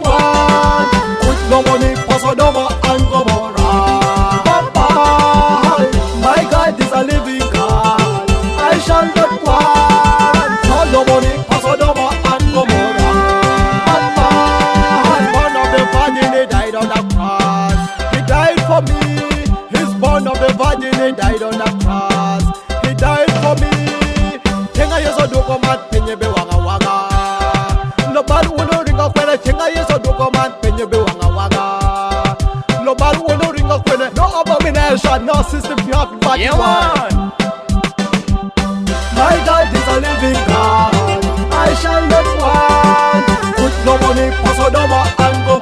not want. Put no money for Sodoma and Gomorrah. Papa, my God is a living God. I shall not want. No money for Sodoma and Gomorrah. Papa, born of the Virgin, he died on the cross. He died for me. He's born of the Virgin, he died on the cross. He died for me. Chenga Yesu duko man penye be wanga wanga. Lobal wono ringa kwene chenga Yesu duko man penye be wanga wanga. Lobal wono ringa kwene no abomination, no system you have but Yeah, man. My God is a living God. I shall not want. Put no money for Sodoma and Gomorrah.